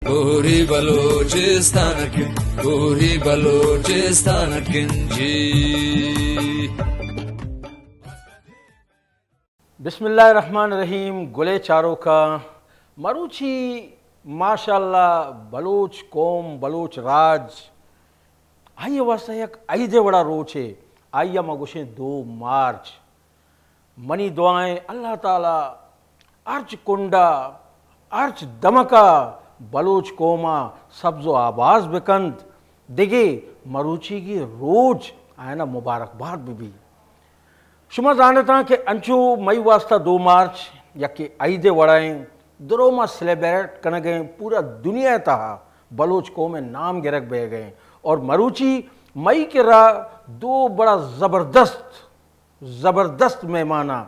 کوہی بلوچستان کن، کوہی بلوچستان کن جی۔ بسم اللہ الرحمن الرحیم۔ گلے چاروکاں، مروچی ماشاءاللہ بلوچ قوم، بلوچ راج، آئی ء واسطہ یک عید ء وڑا روچے، آئی ء ما گوشیں دو مارچ۔ منی دعائیں اللہ تعالی ہرچ کنڈا، ہرچ دمکا بلوچ قوما سبز و آباز بکنت، دگہ مروچیگی روچ آیانا مبارکباد ببی۔ شما زانتاں کہ انچو مئی واسطہ دو مارچ یکے عید ء وڑا ایں، درو ما سیلیبریٹ کنگ ء ایں، پورا دنیا ء تہا بلوچ قوم ء نام گرگ بیگ ء ایں۔ اور مروچی مئی کرا دو بڑا زبردست، زبردست مہماناں،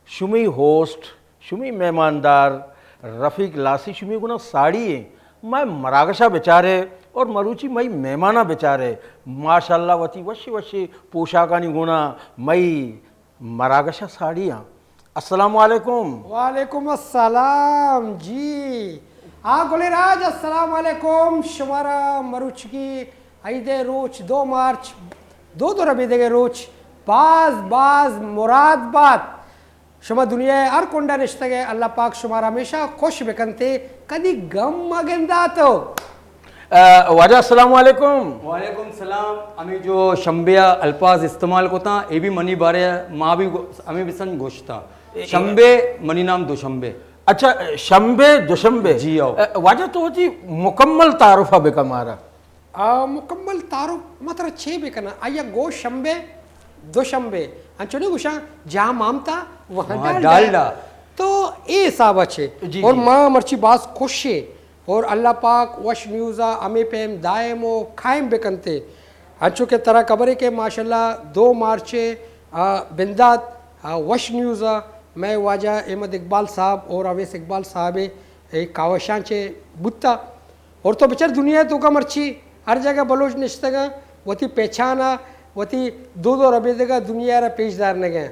شمی ہوسٹ، شمی مہماندار رفیق لاسی شمی گنا ساڑی ایں۔ مئے مراگشا بچارے اور مروچی مئی مہماناں بچارے، ماشاءاللہ وتی وشی وشی پوشاکانی گنا مئی مراگشا ساڑی آں۔ السلام علیکم۔ وعلیکم السلام جی۔ آ گلے راج، السلام علیکم۔ شمارا مروچگی عید روچ دو مارچ، دو دو ربیدگے روچ باز باز مراد بات۔ شما دنیا ء ہر کنڈا نشتگ ء اللہ پاک شمارا ہمیشہ خوش بکنتے، کدی غم مہ گنداتو۔ آ، واجہ السلام علیکم۔ وعلیکم السلام۔ ہمیں جو شمبے ء الفاظ استعمال کتاں، اے بھی منی بارے ء ما بھی گو-، ہمیں بسن گوشتاں۔ اے، اے، شمبے منی نام دوشمبے۔ اچھا، شمبے، دوشمبے۔ جی، آؤ۔ آ، واجہ تو وتی مکمل تعارف ء بکا مارا۔ آ، مکمل تعارف ما ترا چے بکناں؟ آئی ء گوش شمبے، دوشمبے، انچو نہ گوشاں، جہاں مامتا وہاں وہاں ڈالڈا۔ ڈالڈا۔ تو اے حساب ء چے۔ جی، اور جی۔ ما مرچی باز خوش اے اور اللہ پاک وش نیوز ء ہمے پیم دائم و قائم بکنتے۔ انچو کہ ترا خبر ہے کہ ماشاءاللہ دو مارچ ء، آ، بندات، آ، وش نیوز ء مئے واجہ احمد اقبال صاحب اور اویس اقبال صاحب اے کاوشاں چے بوتا۔ اور تو بچار دنیا ء توکا مرچی ہر جگہ بلوچ نشتگاں، وتی پہچان ء، وتی دود و ربیدگ ء دنیا ء را پیش دارنگ ء۔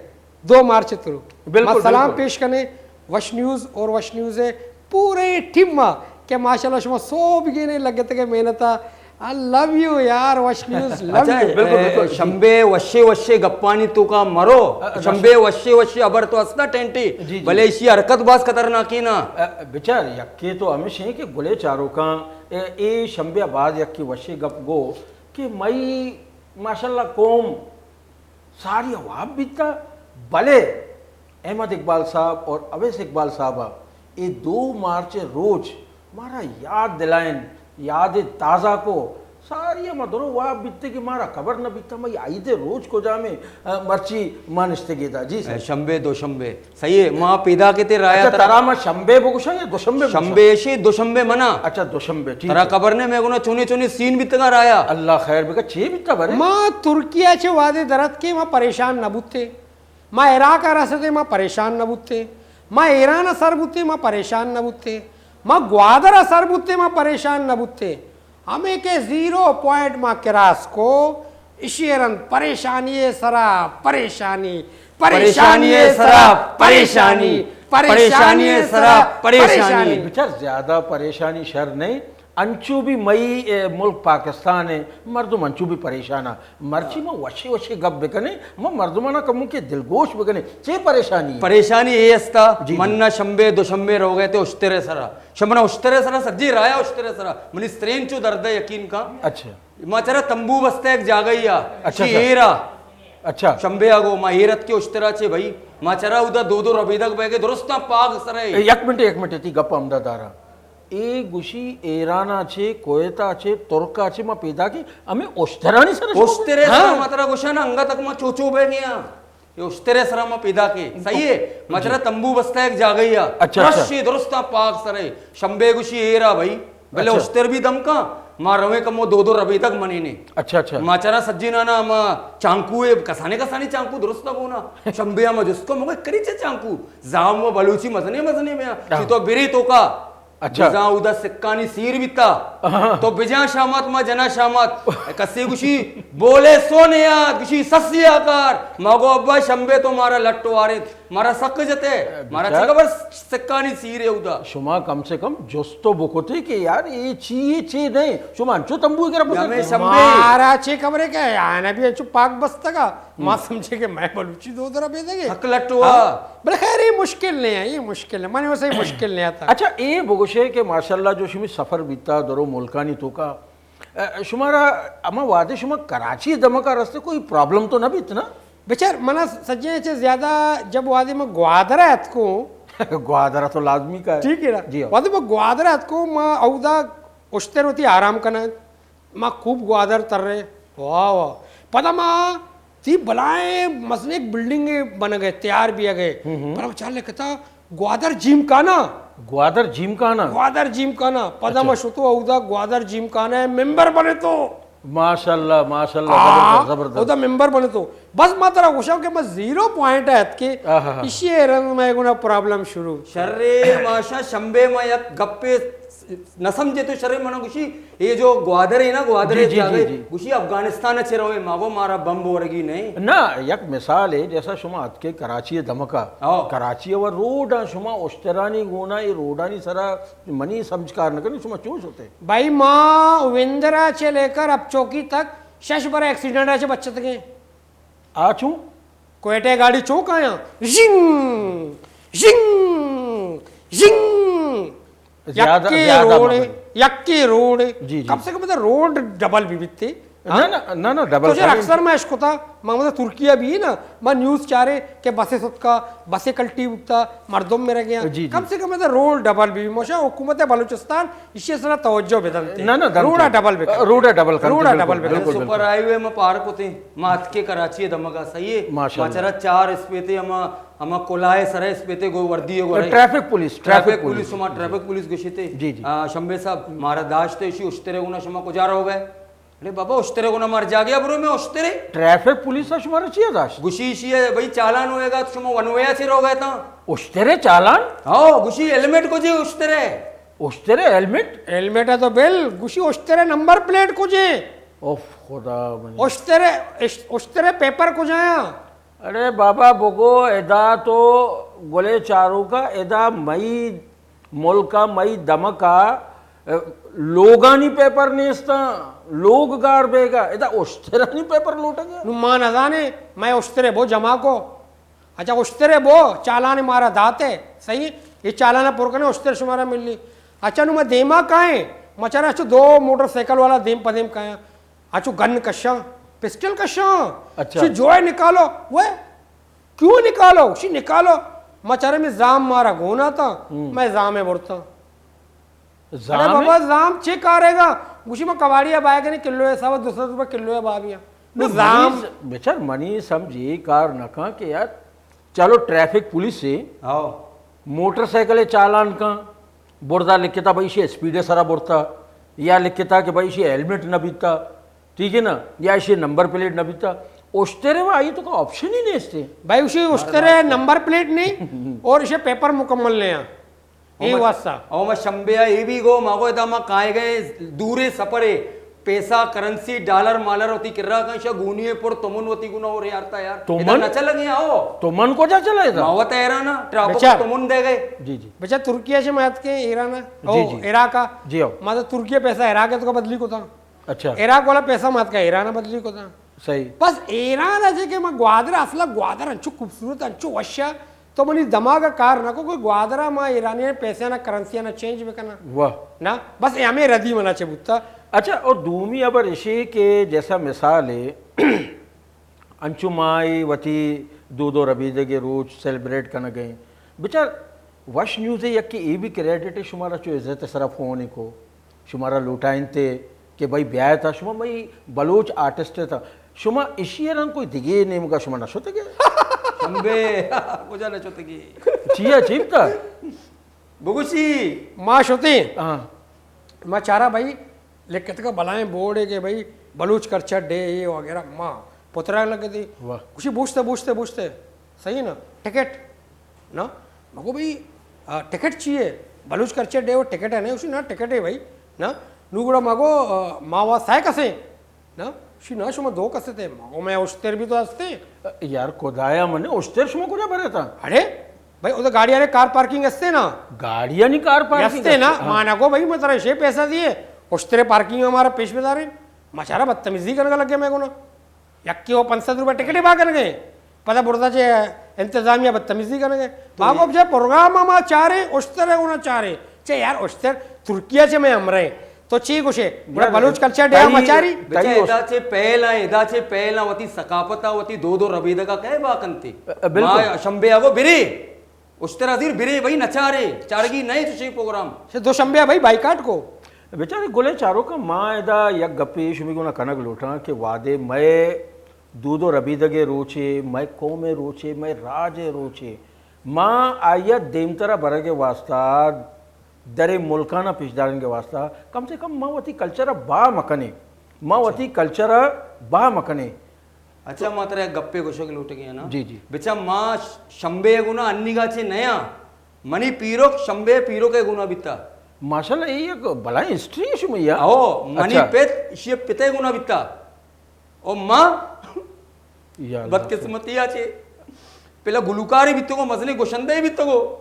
دو مارچ ء ترو۔ بالکل، ما سلام بالکل۔ پیش کنیں وش نیوز اور وش نیوز ء پورے ٹیم ء کہ ماشاءاللہ شما سوب گینے لگتگ ء محنت ء۔ I love you یار، وش نیوز، love اچھا، you۔ بالکل، اے، بالکل۔ شمبے وشے وشے گپانی توکا مرو۔ اچھا۔ شمبے وشے وشے ابر تو ہستا ٹینٹی، جی، جی۔ بلے ایشی حرکت باز خطرناکی نا۔ اے، بچار، یکے تو ہمیش ہیں کہ گلے چاروکاں، اے، اے شمبے بعد یکے وشے گپ گو کہ مئی ماشاءاللہ قوم ساری واب بیتا، بلے احمد اقبال صاحب اور اویس اقبال صاحب اے دو مارچ روچ مارا یاد دلائن، یاد تازہ کو۔ ساری ما درو واب بیتے کہ مارا خبر نہ بیتا، مئی عید روچ کجامے، آ، مرچی ما نشتگی دا۔ جی سر۔ شمبے، دوشمبے۔ صحیح ہے، ما پیدا کے تے رایا اچھا، ترا۔ ترا ما شمبے بگوشاں یا دوشمبے بگوشاں؟ شمبے اشی، دوشمبے منا۔ اچھا، دوشمبے، ٹھیک ترا ہے۔ خبر نے میں گنا چونے چونے سین بیتگا رایا۔ اللہ خیر بکا، چی بیتا برے؟ ما ترکیہ چے وعدے درت کے ما پریشان نہ بوتے۔ ما عراق ء رستے ما پریشان نہ بوتے، ما ایران ء سر بوتے ما پریشان نہ بوتے، ما گوادر ء سر بوتے ما پریشان نہ بوتے۔ ہمیں کہ زیرو پوائنٹ ما کراس کو، اشی رند پریشانی سرا پریشانی، پریشانی سرا پریشانی، پریشانی سرا پریشانی۔ بچار زیادہ پریشانی شر نہیں۔ انچو بھی مئی، اے، ملک پاکستان ہے، مردم انچو بھی پریشان ہے۔ مرچی ما وشی وشی گپ بکنے، ما مردمانا کمو کے دلگوش بکنے۔ چے پریشانی ہے؟ پریشانی اے استا، جی، جی۔ من نہ شمبے، دوشمبے رو گئے تے اشترے سرا۔ شمنا اشترے سرا، سجی رایا اشترے سرا۔ منی سترین چو درد ہے یقین کا۔ اچھا۔ ما چرا تمبو بستا ایک جاگہ ہی آ۔ اچھا، اچھا۔ ایر آ۔ اچھا۔ شمبے آگو ما ایر ات کے اشترا چے بھائی۔ ما چرا ادا دو دو ربیدگ بہ گئے درستاں پاگ سرے۔ اے، یک منٹ، یک منٹ، تی گپ ہمدا دارا۔ اے گوشی ایران ء چے، کویت ء چے، ترک ء چے ما پیداک ایں، ہمے اشترانی سر ء شما اشترے سرا ہاں۔ ما ترا گوشاں نا، انگت ما چوچو بہ گیا۔ اے اشترے سرا ما پیداک ایں۔ صحیح ہے؟ ما جی۔ ترا تمبو بستا ایک جاگہ یا۔ اچھا، اچھا۔ رشے درستاں پاک سرے۔ شمبے گوشی ایرا بھائی۔ بلے اچھا۔ اشتر بھی دم کا، ما رویں کمو دو دو ربیدگ منینے۔ اچھا، اچھا۔ ما چرا سجینانا ما چانکو اے، کسانے کسانی چانکو درست نہ گونا۔ شمبے ما جست کو مگو کری چے چانکو۔ زام و بلوچی مزنے مزنے میں۔ ہاں۔ چی تو بری تو کا۔ اچھا۔ بزاں اودا سکانی سیر بیتا۔ ہاں۔ تو بجاں شامات ما جنا شامات۔ کسے گوشی، بولے سونے یاد، گوشی سسی آکار۔ ما گو ابا شمبے تو مارا لٹ وارت۔ مارا سک جتے، مارا چی خبر سکانی سیر ہے اودا۔ شما کم سے کم جست تو بکتے کہ یار، اے چی، اے چی نہیں؟ شما انچو تمبو کرا بسر ہمیں شمبے۔ مارا چی خبر ہے کہ آنا بھی انچو پاک بستگا، ما سمجھے کہ میں بلوچی دو درا بیدگے۔ حق لٹوا۔ ہاں؟ بلے خیر، یہ مشکل نہیں ہے، یہ مشکل نہیں، مانے ویسے مشکل نہیں آتا۔ اچھا، اے بگوشے کہ ماشاءاللہ جو شمی سفر بیتا درو ملکانی توکا، اے، شمارا ہما وعدے شما کراچی دمکا رستے کوئی پرابلم تو نہ بیت نا؟ بچار، منا سجیں چہ زیادہ جب وادی ما گوادر اتکوں۔ گوادر تو لازمی کا ہے۔ ٹھیک ہے نا؟ جی ہاں۔ وادی ما گوادر اتکوں، ما اودا اشتر وتی آرام کنن۔ ما خوب گوادر ترے۔ واہ واہ۔ پدا ما تی بلائیں مثلاً ایک بلڈنگ بنگے، تیار بھی گئے۔ پر چال لکھتا گوادر جیم کانا۔ گوادر جیم کانا؟ گوادر جیم کانا۔ پدا ما شتو اودا گوادر جیم کانا ہے، ممبر بنے تو۔ ماشاءاللہ، ماشاءاللہ، آ، زبردست، زبردست۔ او دا ممبر بنے تو۔ بس ما ترا گوشاں کہ ما زیرو پوائنٹ ہے اتکے، آہا۔ اشی رند میں گنا پرابلم شروع۔ شرے ماشا شمبے ما یک گپے نہ سمجھے تو شرے منا گوشی، اے جو گوادر ہے نا، گوادر جی، ہے جی، جاگہ، جی، جی۔ گوشی افغانستان چے روے، ما گو مارا بمب ورگی نہیں۔ نہ، یک مثال ہے، جیسا شما اتکے کراچی دمکا، ہاں۔ کراچی و روڈ شما اشترانی گونا، اے روڈانی سرا منی سمجھ کار نہ کنی، شما چون شتے؟ بھائی، ما وندرا چے لے کر اب چوکی تک شش برا ایکسیڈنٹ چے بچتگے۔ آ چون؟ کوئٹہ گاڑی چون کایاں؟ ژنگ، ژنگ، ژنگ۔ زیادہ، یکے زیادہ روڈ، مبنی۔ یکے روڈ۔ جی، جی۔ کم سے کم تو روڈ ڈبل بھی بیتے۔ نہ، ہاں؟ نہ، نہ، نہ، ڈبل تو شر کھڑے۔ اکثر میں اشکتا، ما مطلب ترکیہ بھی نا، ما نیوز چارے کہ بسے ستکا، بسے کلٹی بکتا، مردم میرے گیا۔ جی، جی۔ کم سے کم تو روڈ ڈبل بھی، موشا حکومت بلوچستان ایشی سرا توجہ بدنتے۔ نہ، نہ، دنتے۔ روڈا ڈبل بکن۔ روڈا ڈبل کن، روڈا بالکل، ڈبل بکن۔ بالکل، سپر بالکل۔ ہائی وے ما پار کتے، ما اتکے کراچی دمگا، صحیح ہے۔ ماشاءاللہ۔ ما چرا چار اسپیتے، ہما، ہما کلائے سرے اسپیتے گو وردی گو رہے۔ Traffic police, traffic traffic police. Police, شما ٹریفک پولیس گشتے۔ جی، جی۔ آ، شمبے صاحب، مارا داشتے اشی اشترے گونا شما کجا رہو گئے؟ ارے بابا، اشترے گونا مر جاگیا برو میں اشترے۔ ٹریفک پولیس شمارا چیا داشت؟ گشی اشی ہے بھائی، چالان ہوئے گا تو شما ون وے چے رہو گئے تا؟ اشترے چالان؟ ہاں، گشی ہیلمٹ کو جے اشترے۔ اشترے ہیلمٹ؟ ہیلمٹ ہے تو بل، گوشی اشترے نمبر پلیٹ کجے؟ اوف خدا منی۔ اشترے، اش-، اشترے پیپر کجایا؟ ارے بابا بگو، ادا تو گلے چاروکا، ادا مئی ملکا، مئی دمکا، ا، لوگانی پیپر نیستاں، لوگ گار بیگا، ادا اشترانی پیپر لوٹگا۔ نو ما نزانے، میں اشترے بو جمع کو۔ اچھا، اشترے بو، چالان مارا داتے، صحیح؟ یہ چالان پر کنے اشتر شمارا ملی۔ اچھا، نو میں دیما کائیں، مچارا اچھا دو موٹر سائیکل والا دیم پہ دیم کائیں۔ اچھو گن کشاں، پسٹل کشاں۔ اچھا۔ چی جوئے نکالو، وہ کیوں نکالو؟ شی نکالو۔ مچارے میں زام مارا گونا تا، ہوں۔ میں زامے برتا۔ ارے زام بابا، ہے؟ زام چے کارے گا؟ گوشی، ما کباڑی ء بائے کنی کلو ء حساب ء دو سد روپے کلو ء بابی ء۔ نو نہ، زام منی س-، بچار منی سمجھی کار نہ کن کہ یار، چلو ٹریفک پولیس سے ہاؤ۔ موٹر سائیکل ء چالان کن، بردا لکھتا بھائی شی اسپیڈ ء سرا برتا، یا لکھتا کہ بھائی شی ہیلمٹ نہ بیتا، ٹھیک ہے نا، یا شی نمبر پلیٹ نہ بیتا۔ اشترے وا آئی تو کا آپشن ہی نہیں استے۔ بھائی، اسی اشترے نمبر پلیٹ نہیں اور اسے پیپر مکمل نہیں آ۔ اے واسطہ۔ او ما شمبے ء اے بھی گو، ما گو ادا ما کائے گئے دورے سفرے، پیسہ، کرنسی، ڈالر مالر وتی کرا کن، شا گونی ء پر تمن وتی گنا اور یار تا یار۔ تمن؟ ادا نہ چل گئے، آؤ۔ تمن کجا چلا ادا؟ ما وت ایران ء، ٹراپو بچار۔ تمن دے گئے۔ جی، جی۔ بچار ترکیہ سے مات کے ایران ء، جی، او جی۔ عراق ء۔ جی، او۔ ما تو ترکیہ پیسہ عراق ء تو کا بدلی کو تھا۔ اچھا۔ عراق والا پیسہ مات کا ایران ء بدلی کو تھا۔ صحیح۔ بس ایران ء چہ کہ ما گوادر، اصلا گوادر انچو خوبصورت، انچو وش ء، تو منی دماغ ء کار نہ کو کہ گوادر ء ما ایرانی پیسے نا، کرنسی نا چینج بکناں۔ واہ۔ نا، بس اے ہمیں ردی منا چہ بوتا۔ اچھا، اور دومی خبر اشی کہ جیسا مثال ہے، انچو ما اے وتی دود و ربیدگ ء روچ سیلیبریٹ کنگ ء ایں۔ بچار، وش نیوز ء یکے اے بھی کریڈٹ ء شمارا چو عزت ء سرا فون ء کو۔ شمارا لوٹائینتے کہ بھئی بیایت، شما مئی بلوچ آرٹسٹ ات، شما اشی ء رنگ کوئی دگے نیمگا شما نہ شتگے؟ شمبے، کجا نہ شتگے؟ چیا چیپتا؟ بگوشی۔ ما شتیں۔ ہاں۔ ما چارا بھئی لکھتگا بلائیں بورڈے کہ بھئی بلوچ کلچر ڈے یہ وغیرہ ما پترا لگے دی۔ واہ۔ گوشی بوشتے، بوشتے، بوشتے۔ صحیح ہے نا؟ ٹکٹ۔ نا؟ مگو بھئی، آ، ٹکٹ چی ہے؟ بلوچ کلچر ڈے وہ ٹکٹ ہے نہیں؟ اسی نا ٹکٹ ہے بھئی۔ نا؟ نو گڑا مگو، آ، ما وا سائے کسے؟ نا؟ شی نا، شما دو کس تے، مگو میں اشتر بھی تو ہستے۔ یار خدایا، من اشتر شما کجا برے تا؟ اڑے بھائی، او تو گاڑیاں نے کار پارکنگ ہستے نا؟ گاڑیاں نی کار پارکنگ ہستے نا؟ ہاں۔ مانا کو بھائی، میں ترا شے پیسہ دیے، اشترے پارکنگ ہمارا پیش بدارے، مچارا بدتمیزی کرنے لگے میں کو نا۔ یکی وہ پنچ سد روپے ٹکٹ ہی با کر گئے، پتہ بردا چے انتظامیہ بدتمیزی کر گئے۔ تو باگو یہ جے پروگرام ما چارے، اشتر ہے ہونا چارے۔ چے یار، اشتر ترکیہ چے میں ہمرے۔ تو چی گوشے؟ گڑا یار، بلوچ کلچر ڈے تئی، مچاری؟ بچا، تئی اس- ادا چے پہلا، ادا چے پہلا وتی ثقافت آ، وتی دود و ربیدگا کئے با کنتے؟ ا، بالکل۔ ما شمبے آگو برے۔ اشتر ازیر برے بھئی، نچارے، چارگی نئے چشیں پروگرام۔ چہ دوشنبے ء بھئی بائیکاٹ کو۔ بیچارے گلیں چاروکاں، ما ادا یک گپے شمی گونا کنگ لوٹاں کہ وادے مئے دود و ربیدگے روچے، مئے قومے روچے، مئے راجے روچے، ما آئیا دیمترا برگے واسطہ، درے ملکانا پیش دارنگے واسطہ، کم سے کم ما وتی کلچر با مکنیں، ما وتی کلچر با مکنیں۔ اچھا، ما ترا یک گپے گوشگ لوٹگے آں نا۔ جی، جی۔ بچا ما ش-، شمبے ء گونا انیگا چے نیاں۔ منی پیرک شمبے ء پیرک ء گونا بیتا۔ ماشاءاللہ، اے یک بلائیں ہسٹری ہے شمئی ء۔ او، منی اچھا۔ پت، اشی پت ء گونا بیتا۔ او ما یا اللہ۔ بدقسمتی آ چے۔ پہلا گلوکارے بیتگو، مزنیں گشندہ بیتگو۔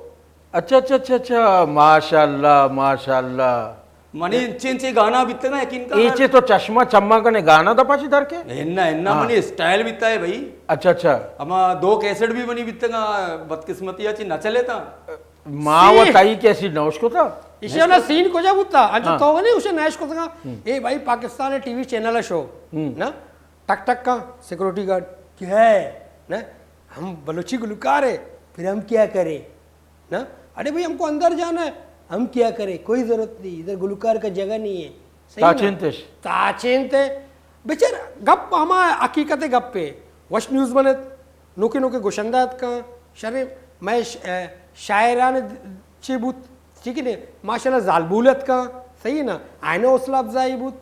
اچھا، اچھا، اچھا، اچھا، ماشاءاللہ، ماشاءاللہ۔ منی انچیں انچیں گانا بیتگاں، یقین کن۔ اے چے تو چشمہ چماں کنے گانا دپا چی در کے؟ انا، انا، ہاں۔ منی اسٹائل بیتا ہے بھائی۔ اچھا، اچھا۔ اما دو کیسٹ بھی منی بیتگاں، بدقسمتی آ چی نہ چلے تا۔ ما و سی۔ تائی کیسی نوش کو تا؟ ایشی والا سین کجا بوتا؟ انچو ہاں۔ تو نہیں اسے نوش کو تا۔ ہم۔ اے بھائی، پاکستان ٹی وی چینل ہے شو۔ ہم۔ نا؟ ٹک ٹک کا سیکورٹی گارڈ۔ کیا ہے؟ نا؟ ہم بلوچی گلوکار ہے، پھر ہم کیا کریں؟ نا؟ ارے بھائی، ہم کو اندر جانا ہے، ہم کیا کریں؟ کوئی ضرورت نہیں، ادھر گلوکار کا جگہ نہیں ہے۔ صحیح نا؟ تاچینتش۔ تاچینت ہے۔ بچار، گپ ہما حقیقت گپ ہے۔ وش نیوز بنت، نوکے نوکے گشندہ اتکاں، شریں، میں ش-، اے، شاعران چی بوت، ٹھیک ہے نے؟ ماشاءاللہ زالبول اتکاں، صحیح ہے نا؟ آئینہ حوصلہ افزائی بوت۔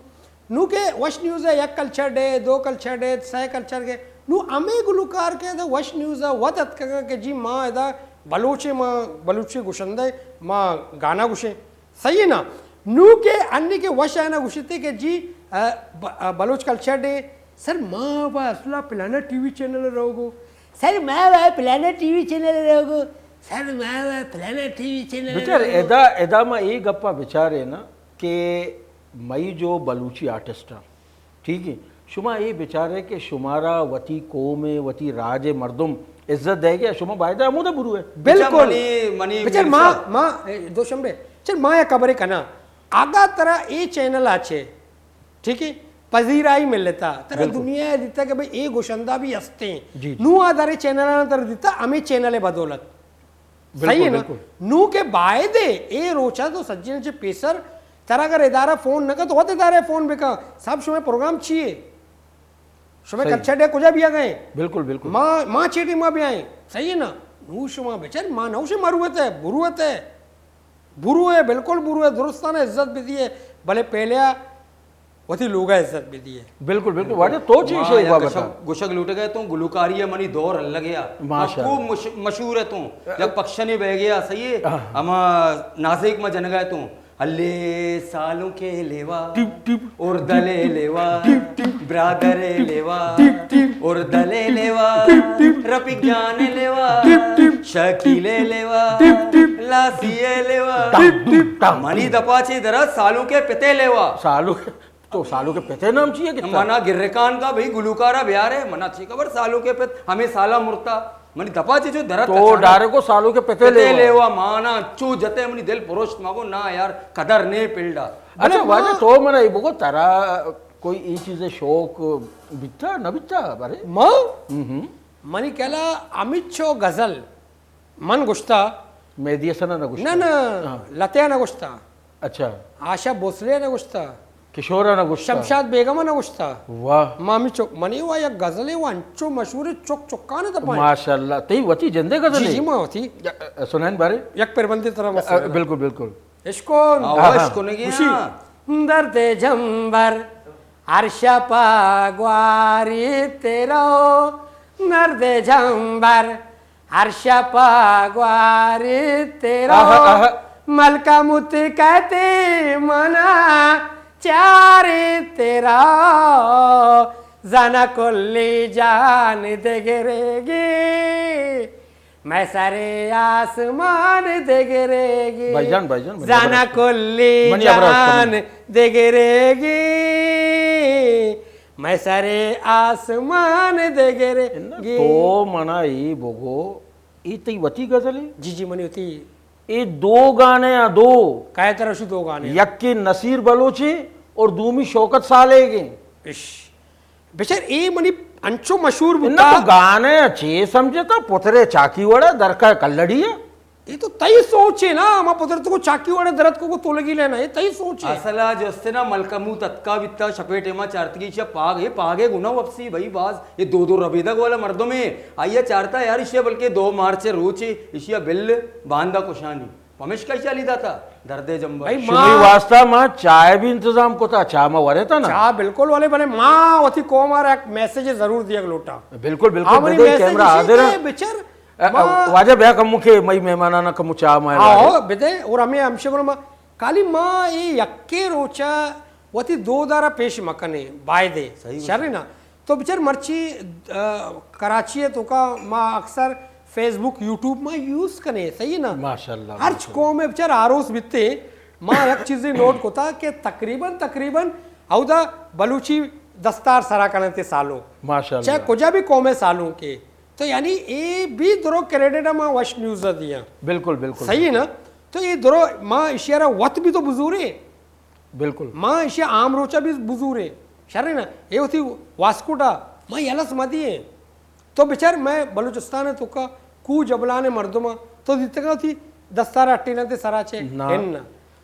نوں کہ وش نیوز ء یک کلچر ڈے، دو کلچر ڈے، سئے کلچر ڈے، نوں ہمے گلوکار کہ اد وش نیوز ء وت اتکگاں کہ جی ما ادا بلوچے، ما بلوچی گشندہ، ما گانا گشیں، صحیح ہے نا؟ نوں کہ انی کہ وش آنا گشتے کہ جی، ا، ب-، ا، بلوچ کلچر ڈے، سر ما با اصلا پلانا ٹی وی چینل روگو، سر ما با پلانا ٹی وی چینل روگو، سر ما با پلانا ٹی وی چینل بچار، روگو۔ ادا، ادا ما اے گپا بچارے نا کہ مئی جو بلوچی آرٹسٹ آں، ٹھیک ہے، شما اے بچارے کہ شمارا وتی قوم ء، وتی راج ء مردم عزت دئیگ ء، شما باید ہمودا بروئے۔ بالکل۔ اچھا، منی، منی بچار ما، ما، اے، دوشنبے، چل ما یک خبرے کناں۔ اگا ترا اے چینل آ چے، ٹھیک ہے، پذیرائی ملتا، ترا بالکل۔ دنیا ء دیتا کہ بھئی اے گشندہ بھی ہستیں۔ جی، جی۔ نوں آ درے چینل آ ترا دیتا، ہمیں چینل ء بدولت۔ بالکل، صحیح ہے نا؟ بالکل۔ نوں کہ باید ہے، اے روچا تو سجین چے پیسر، ترا اگر ادارہ فون نہ کن تو وت ادارہ فون بکن، صاحب شمے پروگرام چی ہے؟ شمے صحیح۔ کلچر ڈے کجا بیا گئے؟ بالکل، بالکل۔ ما، ما چے ٹیم ما بیائیں؟ صحیح ہے نا؟ نوں شما بچار، ما نوشے مروت ہے، بروت ہے۔ بروئے، بالکل بروئے، درستاں عزت بدیے، بلے پہلیا وتی لوگا عزت بدیے۔ بالکل، بالکل۔ واجہ تو چی ما شے یک بابت گشگ، گشگ لوٹگا تو گلوکاری ہے منی دور الگ ہے۔ ماشاءاللہ۔ خوب مش-، مشہور ہے تو۔ یک پکشنے بہ گیا، صحیح ہے؟ ہاں۔ ہما نازک ما جنگا ہے تو۔ ہلے سالوں کے لیوا، ٹپ، ٹپ، اور دلے لیوا، ٹپ، ٹپ، برادر لیوا، ٹپ، ٹپ، اور دلے لیوا، ٹپ، ٹپ، رفیق جان لیوا، ٹپ، ٹپ، شکیل لیوا، ٹپ، ٹپ، لاسی لیوا۔ ٹپ، ٹپ، ٹپ۔ منی دپا چے درا سالوں کے پتے لیوا۔ سالوں کے، تو سالوں کے پتے نام چی ہے کتا؟ منا گرکان کا بھئی گلوکارا بیار ہے، منا چی خبر سالوں کے پت، ہمیں سالا مرتا۔ منی دپا چے جو درت تو اچانک۔ ڈارے کو سالوں کے پتے پتے لیوا۔ لیوا مانا چو جتے منی دل پروشت مگو نا یار قدر نے پلڈا۔ اچھا بلے واجہ ما تو منا ای بگو ترا کوئی ای چیز شوق بیتا نہ بیتا برے؟ ما؟ ہم ہم۔ منی کلا امیچو غزل من گشتا۔ مہدی حسن نہ گشتا؟ نہ، نہ، ہاں۔ لتیا نہ گشتا۔ اچھا۔ آشا بھوسلے نہ گشتا۔ کشور نہ گشتا؟ شمشاد بیگم نہ گشتا۔ واہ۔ مامی چک، منی وا یک غزلے وا انچو مشہور چک چکان تپائیں۔ ماشاءاللہ، تئی وتی جندے غزلے؟ جی، جی، ما وتی۔ سنائیں بارے؟ یک پربندے ترا ا، ا، مسئلہ۔ بالکل، بالکل۔ اشکون۔ آواز آہا۔ کنگی گوشی۔ ہاں۔ درد جمبر، ہر شپا گواری تیرو، درد جمبر، ہر شپا گواری تیرو، آہا، آہا۔ ملکہ مت کہتے منا چاری تیرو، زانا کلی جان دگریگی، مئے سر آسمان دگریگی۔ بھائی جان، بھائی جان، منی زانا خبر کلی منی خبر جان دگریگی، مئے سر آسمان دگریگی۔ تو منا ای بگو، ای تئی وتی غزل ہے؟ جی، جی، منی وتی۔ اے دو گانے ہیں، دو۔ کئے ترا شو دو گانے ہیں؟ یکے نصیر بلوچ ہے اور دومی شوکت سالے گے۔ اش۔ بچار، اے منی انچو مشہور بوتا۔ تو گانے چے سمجھتا؟ پترے چاکی وڑا درکا کلڑی ہے۔ اے تو تئی سوچ ہے نا، ما پتر تو کو چاکی وڑا درت کو، کو تو لگی لینا، اے تئی سوچ ہے۔ اصل آ جستے نا ملکموت اتکا بیتا، شپے ٹیما چارتگی چا پاگ، اے پاگے گنا وپسی بھائی باز، اے دو دو ربیدگ والا مردم ہے۔ آئیا چارتا یار، ایشیا بلکہ دو مارچ روچے، ایشیا بل باندا کشانی۔ پمشکا ایشیا لی داتا، دردے جمبر۔ بھائی، شمی ما واسطہ ما چائے بھی انتظام کتا، چاہ ما ورے تا نا؟ چاہ بالکل والے بنے، ما وتی قوم آرا ایک میسج ضرور دیگ لوٹا۔ بالکل، بالکل، ہاں، منی بدے، میسج کیمرہ ایشی حاضر کہ ہے۔ بچر اے، اے، ما واجہ بیا کمو کہ مئی مہمانانا کمو چاہ ما آؤ، بدے، اور ہمیں ہمشے بولو ما، کالی ما اے یکے روچا وتی دود آرا پیش مکنے، بایدے۔ صحیح شر بات۔ نا؟ تو بچار مرچی، آ، کراچی ہے تو کا ما اکثر فیس بک، یوٹیوب ما یوز کنے، صحیح ہے نا؟ ماشاءاللہ، ہرچ ماشاءاللہ۔ قوم بچار آروس بیتے، ما یک چیزے نوٹ کتا کہ تقریباً، تقریباً اودا بلوچی دستار سرا کنتے سالو۔ ماشاءاللہ۔ چاہے کجا بھی قوم ہے سالوں کے۔ تو یعنی اے بھی درو کریڈٹ ما وش نیوز دیا۔ بالکل، بالکل۔ صحیح ہے نا؟ تو اے درو ما اشیارا وت بھی تو بزورے۔ بالکل۔ ما ایشی عام روچا بھی بزوریں۔ شر نا، اے وتی واسکٹا ما یلس مدییں۔ تو بچار، مئے بلوچستان توکا کوہ جبلان مردم، تو دیتگا وتی دستار اٹینتے سرا چے؟ نہ۔ ہن نہ۔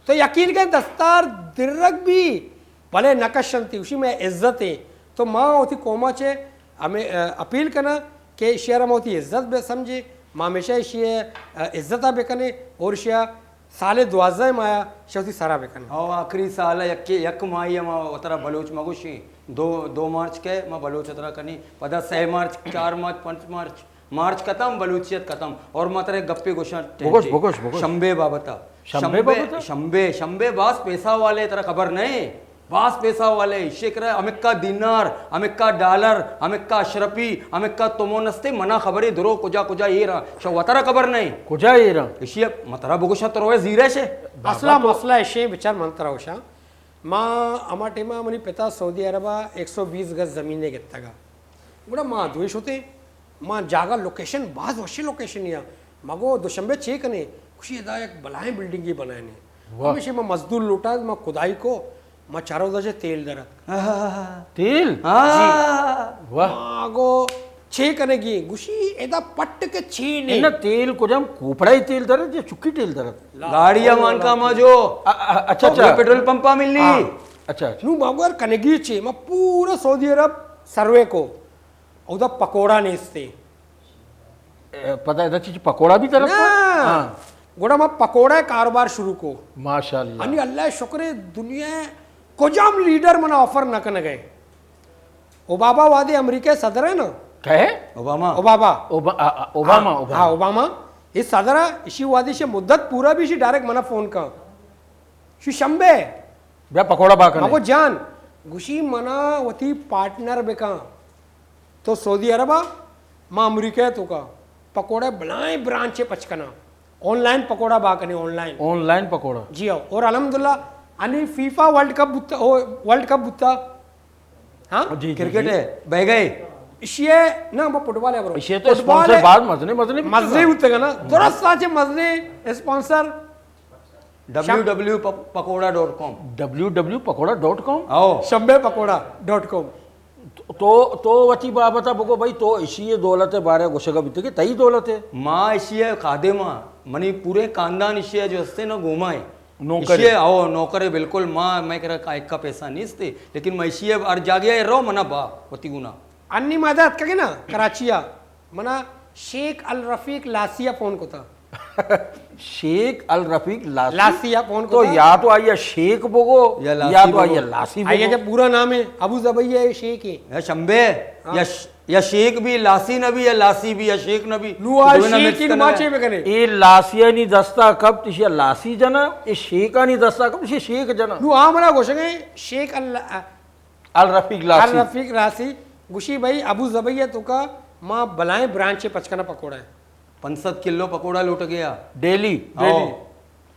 تو یقین کن دستار درگ بھی، بلے نہ کشنتی، اشی مئے عزت ہے۔ تو ما وتی قوما چے ہمیں، ا، اپیل کنا کہ اشیارا ما وتی عزت بہ سمجھے، ما ہمیشہ اشی، ا، عزتا بکنے اور اشیا سال دوازدہ مایا شوتی سرا بکن۔ او آخری سال یک، یک ماہی ما وترا بلوچ مگوشیں۔ دو، دو مارچ کے ما بلوچ وترا کنی، پدا سہ مارچ، چار مارچ، پنچ مارچ، مارچ ختم، بلوچیت ختم۔ اور ما ترے گپے گوشاں بگوش، ٹینٹے۔ بگوش، بگوش۔ شمبے بابتا۔ شمبے شمبے، بابتا؟ شمبے، شمبے باز پیسہ والے، ترا خبر نہیں؟ باز پیسہ والے، شکر ہے، ہمکا دینار، ہمکا ڈالر، ہمکا اشرفی، ہمکا تومن استے، منا خبرے درو کجا کجا ایرا، شو وترا خبر نہیں۔ کجا ایرا؟ اشی مترا بگوشا تروے زیرے شے۔ اصلا تو مسئلہ اشے بچار من ترا گوشاں۔ ما ہما ٹیما منی پتا سعودی عربا ایک سو بیس گز زمینے گتگا۔ گڑا ما دوئے شتے، ما جاگہ لوکیشن، باز وشیں لوکیشن یا۔ ما گو دوشنبے چے کنے؟ گوشی ادا یک بلائیں بلڈنگے بنائینے۔ واہ۔ ہمیشہ ما مزدور لوٹا، ما کدائی کو، ما چارو دجے تیل درت۔ آہا۔ تیل؟ ہاں۔ جی۔ واہ۔ ما گو چے کنگی؟ گوشی ادا پٹ کے چے نے۔ نہ، تیل کجام کوپڑائی تیل درت یا چکی تیل درت؟ گاڑی مان کا ما جو۔ ا-، ا-، اچھا، اچھا۔ پٹرول پمپا ملنی۔ ہاں۔ اچھا، اچھا۔ نو ما گو یار کنگی چے؟ ما پورا سعودی عرب سروے کو۔ اودا پکوڑا نیستے۔ اے، پدا ادا چیز پکوڑا بھی طرف نہ۔ ہاں۔ گڑا ما پکوڑا کاروبار شروع کو۔ ماشاءاللہ۔ انی اللہ شکر ہے، دنیا کجام لیڈر منا آفر نہ کنگے۔ اوباما وادی امریکہ صدر ہے نا؟ کہے؟ اوباما۔ اوباما۔ اوبا-، آ، آ، اوباما، ہاں، اوباما۔ ہاں، اوباما۔ یہ صدر ہے، اسی وادی سے مدت پورا بھی اسی ڈائریکٹ منا فون کا۔ شو شمبے۔ بیا پکوڑا با کنے۔ مگو جان، گوشی منا وتی پارٹنر بکن۔ تو سعودی عرب آ، ما امریکہ تو کا پکوڑا بلائیں برانچ پچ کنا۔ آن لائن پکوڑا با کنے، آن لائن۔ آن لائن پکوڑا۔ جی ہاں، اور الحمدللہ انی فیفا ورلڈ کپ بوتا، او، ورلڈ کپ بوتا۔ ہاں؟ جی، جی، کرکٹ جی۔ ہے، بہ گئے۔ اشیے، نہ، ما فٹبال ہے برو۔ اشیے تو فٹبال اسپانسر ہے۔ بعد مزنے، مزنے بھی مزنے تو ہوتے گا نا۔ درست ساچے مزنے اسپانسر۔ ڈبلیو ڈبلیو پکوڑا ڈاٹ کام۔ ڈبلیو ڈبلیو پکوڑا ڈاٹ کام؟ آؤ۔ شمبے پکوڑا ڈاٹ کام۔ تو، تو وتی بابت ء بگو بھائی، تو اشی ء دولت ء بارے ء گوشگ ء بیتگ کہ تئی دولت ء؟ ما اشی ء خادم آں، منی پورے خاندان اشی ء جو ہستے نا گوما ہے۔ نوکر اشی ء؟ او نوکر ہے بالکل، ما، مئے کرا کا ایک کا پیسہ نیست ہے، لیکن ما اشی ء ہر جاگہ ء رو منا با وتی گنا۔ انی ما ادا اتکگے نا کراچی ء، منا شیخ الرفیق لاسی ء فون کتا۔ شیخ الرفیق لاسی؟ لاسی ء فون تو کتا۔ یا تو آئی ء شیخ بگو، یا لاسی یا تو آئی ء بگو۔ لاسی آئی ء بگو۔ کہ پورا نام ہے ابو زبیہ شیخ ہے۔ یا شمبے، ہاں۔ یا ش-، یا شیخ بھی، لاسی نہ بھی، یا لاسی بھی، یا شیخ نہ بھی۔ نو آ تو دونوں شیخ mix ان کرنا ماچے ہے۔ بکنے۔ اے لاسیانی دستا کپت، اشی لاسی جنا، اے شیخانی دستا کپت، اشی شیخ جنا۔ نو آ منا گوشگے شیخ اللہ، الرفیق لاسی۔ الرفیق لاسی۔ گوشی بھائی ابو ظبی ءِ توکا ما بلائیں برانچے پچ کناں پکوڑا ءِ۔ پنچ سد کلو پکوڑا لوٹ گیا۔ ڈیلی؟ ڈیلی۔ ہاؤ۔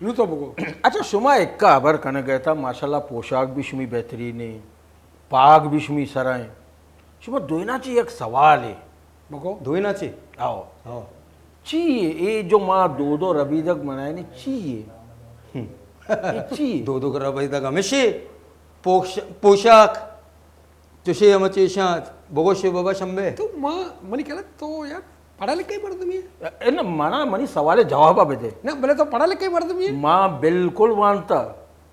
نوں تو بگو۔ اچھا، شما اکا ہبر کنگ ءَ اتاں، ماشاءاللہ پوشاک بھی شمی بہترین ایں، پاگ بھی شمی سرا ایں۔ شما دوئیناں چہ یک سوالے۔ بگو۔ دوئیناں چہ؟ ہاؤ۔ ہاؤ۔ چی اے، اے جو ما دود و ربیدگ منائینی، چی اے؟ ہم۔ اے چی اے؟ دود و ربیدگ ہمیشی پوش-، پوشاک۔ چوشے ہم چیشاں بگوشے بابا شمبے۔ تو ما، منی خیال ءَ تو یار پڑھا لکھا مردمے ئے۔ اے نہ، منا منی سوال ءِ جواب ءَ بدے۔ نہ، بلے تو پڑھا لکھا مردمے ئے۔ ما بالکل وانتا۔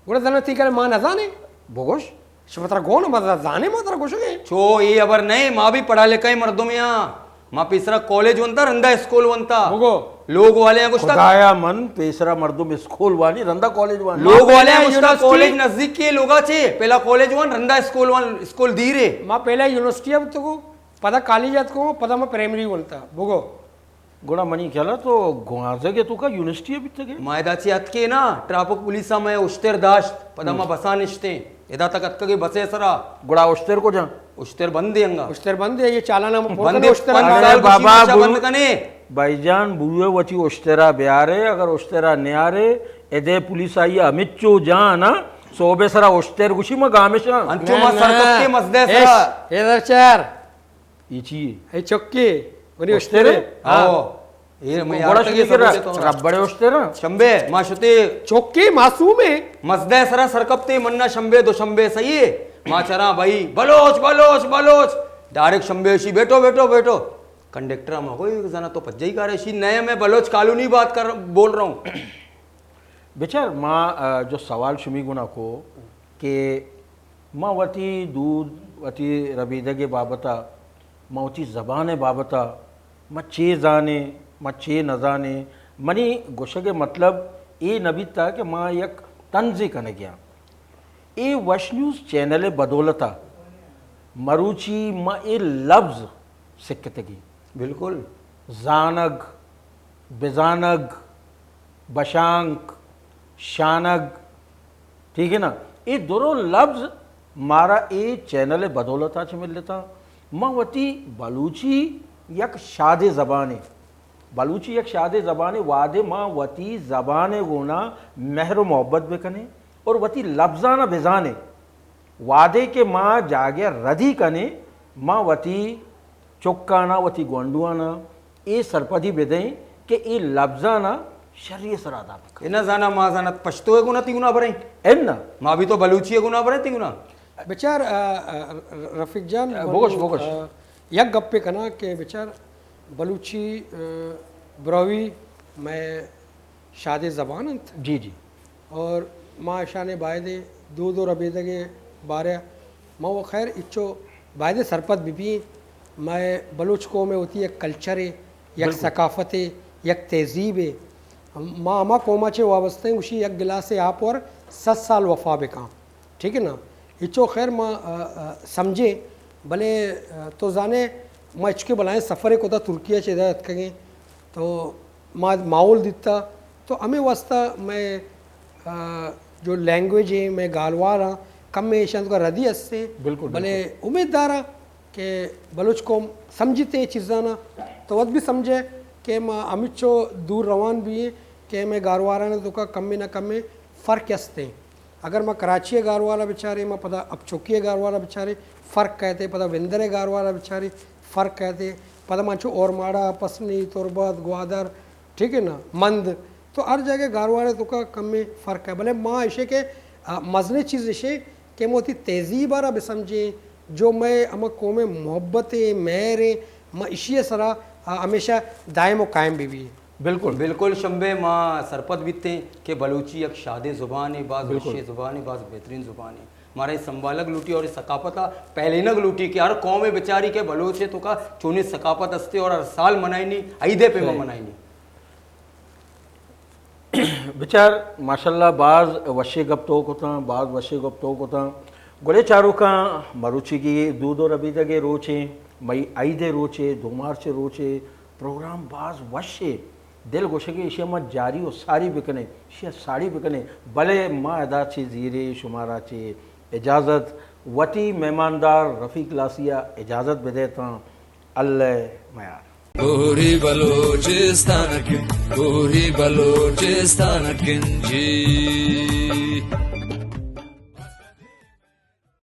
گڑا زاناں تئی کر ءَ ما نہ زانیں۔ بگوش۔ شما ترا گون ما زانیں، ما ترا گوشگے۔ چو اے ہبر نہ، ما بھی پڑھا لکھا مردمے آں۔ ما پیسرا کالج ونتا، رندا اسکول ونتا۔ بگو۔ لوگ والے گوشتا۔ خدایا من، پیسرا مردم اسکول وانی، رندا کالج وانی۔ لوگ والے گوشتا یونیورسٹی۔ کالج نزدیک کے لوگا چے، پہلا کالج وان، رندا اسکول وان، اسکول دیرے۔ ما پہلا یونیورسٹی ءَ اتکگوں، پدا کالج ءَ اتکگوں، پدا ما پرائمری ونتا۔ بگو۔ گڑا منی خیال ءَ تو گوانزگ ءِ توکا یونیورسٹی ءَ بیتگ ئے؟ ما ادا چہ اتکیں نا، ٹریفک پولیس ءَ مئے اشتر داشت، پدا ما بس ءَ نشتیں۔ ادا تک اتکگیں بس ءِ سرا۔ گڑا اشتر کجا؟ اشتر بند ایں انگا۔ اشتر بند ایں، اے چالان ہم پور بند کنے ایں، اشتر پنچ ہم۔ سال ارے گوشی بابا، بچا بند کنے۔ بھائی جان، بوئے وتی اشترا بیارے، اگر اشترا نیارے، ادے پولیس آئی ہمچو جان، ہاں؟ صوبے سرا اشتر گوشی ما گامشاں۔ انچو ما نہ، سر نہ۔ کپتے مزدے سرا۔ اش، ادھر چار۔ اے چی اے؟ اے چکے، منی اشترے؟ اشترے؟ ہاں۔ او، اے میں گوڑا یار شدی تک کرا، سمجھے تو۔ ربڑے اشترے؟ شمبے، ما شتے۔ چکے معصوم ایں۔ مزدے سرا سرکپتے منا شمبے، دو شمبے صحیح اے۔ ما چراں بھائی، بلوچ، بلوچ، بلوچ۔ ڈائریکٹ شمبے شی، بیٹھو، بیٹھو، بیٹھو۔ کنڈکٹر ما کوئی زنا تو پجائی کارے شی، نئے میں بلوچ کالونی بات کر، بول رہا ہوں۔ بچار، ما، آ، جو سوال شمی گنا کو کہ ما وتی دود، وتی ربیدگ ءِ بابت ءَ، ما وتی زبان ءِ بابت ءَ، ما چے زانیں، ما چے نہ زانیں، منی گوشگ ءِ مطلب اے نہ بیتا کہ ما یک طنزے کنگ ءَ آں۔ اے وش نیوز چینل ءِ بدولت ءَ مروچی ما اے لبز سکتگیں۔ بالکل۔ زانگ، بزانگ، بشانک، شانگ، ٹھیک ہے نا؟ اے درو لبز مارا اے چینل ءِ بدولت ءَ چہ ملتاں۔ ما وتی بلوچی یک شادیں زبانے، بلوچی یک شادیں زبانے، وہدے ما وتی زبان ءِ گونا مہر و محبت بکنیں اور وتی لبزانا بزانیں، وہدے کہ ما جاگہ ردی کنیں، ما وتی چکانا، وتی گونڈوانا اے سرپدی بدئیں کہ اے لبزانا شری سرا ادا بکن۔ انا زانا ما زانت پشتو ءِ گنا تی گنا بریں۔ انا۔ ما بھی تو بلوچی ءِ گنا بریں تی گنا۔ بچار، آ، آ، رفیق جان، بگوش، من، بگوش۔ آ، یک گپے کناں کہ بچار بلوچی، آ، براہوئی مئے شادیں زبان انت۔ جی، جی۔ اور ما اشانے بایدے دود و ربیدگ ءِ بارہ ءَ ما و خیر اچو بایدے سرپد بہ بیں۔ مئے بلوچ قوم ءِ وتی یک کلچرے، یک بالکل۔ ثقافتے، یک تہذیبے۔ ما ہما قوم ءَ چہ وابستہ ایں، گوشی یک گلاسے آپ ور صد سال وفا بکاں۔ ٹھیک ہے نا؟ اچو خیر ما، آ، آ، سمجھیں، بلے، آ، تو زانے ما اچکے بلائیں سفرے کتا ترکیہ چہ ادا اتکگیں۔ تو ما ماحول دیتا، تو ہمے واسطہ مئے، آ، جو لینگویج ایں، مئے گالوار آں، کمے ایشاں توکا ردی ہستے، بالکل، بلے بالکل۔ امیت داراں کہ بلوچ قوم سمجھتے اے چیزانا، تو وت بھی سمجھے کہ ما ہمچو دور روان بھی ایں کہ مئے گالوارانا توکا کمے نہ کمے فرق ہستے۔ اگر ما کراچی ءِ گالوارا بچاریں، ما پدا اپچوکی ءِ گالوارا بچاریں، فرق کئیت، پدا وندر ءِ گالوارا بچاریں، فرق کئیت، پدا ما چو اورماڑا، پسنی، تربت، گوادر، ٹھیک ہے نا، مند، تو ہر جاگہ گالوار ءِ توکا کمے فرق ہے، بلے ما ایشے کہ، آ، مزنیں چیز ایشے کہ ما وتی تہذیب ءَ را بسمجھیں، جو مئے ہما قوم ءِ محبت ایں، مہر ایں، ما ایشی ءِ سرا، آ، ہمیشہ دائم و قائم بہ بی۔ بالکل۔ بالکل شمبے، ما سرپد بیتیں کہ بلوچی یک شادیں زبانے، باز بالکل۔ وشیں زبانے، باز بہترین زبانے۔ مارا اے سنبھالگ لوٹی اور اے ثقافت ءَ پہلینگ لوٹی کہ ہر قوم ءَ بچاری کہ بلوچ ءِ توکا چونیں ثقافت ہستے اور ہر سال منائینی، عید ءِ پیما صحیح۔ منائینی۔ بچار، ماشاءاللہ، باز وشیں گپ تو کتاں، باز وشیں گپ تو کتاں۔ گلیں چاروکاں، مروچیگی دود و ربیدگ ءِ روچے، مئی عید ءِ روچے، دو مارچ ءِ روچے، پروگرام باز وشے، دل گوشگے ایشی ءَ ما جاری و ساری بکنیں، ایشی ءَ ساڑی بکنیں، بلے ما ادا چہ زیریں شمارا چہ اجازت۔ وتی مہماندار رفیق لاسیا اجازت بدے تاں اللہ میار۔ کوہی بلوچستان کن، کوہی بلوچستان کن جی۔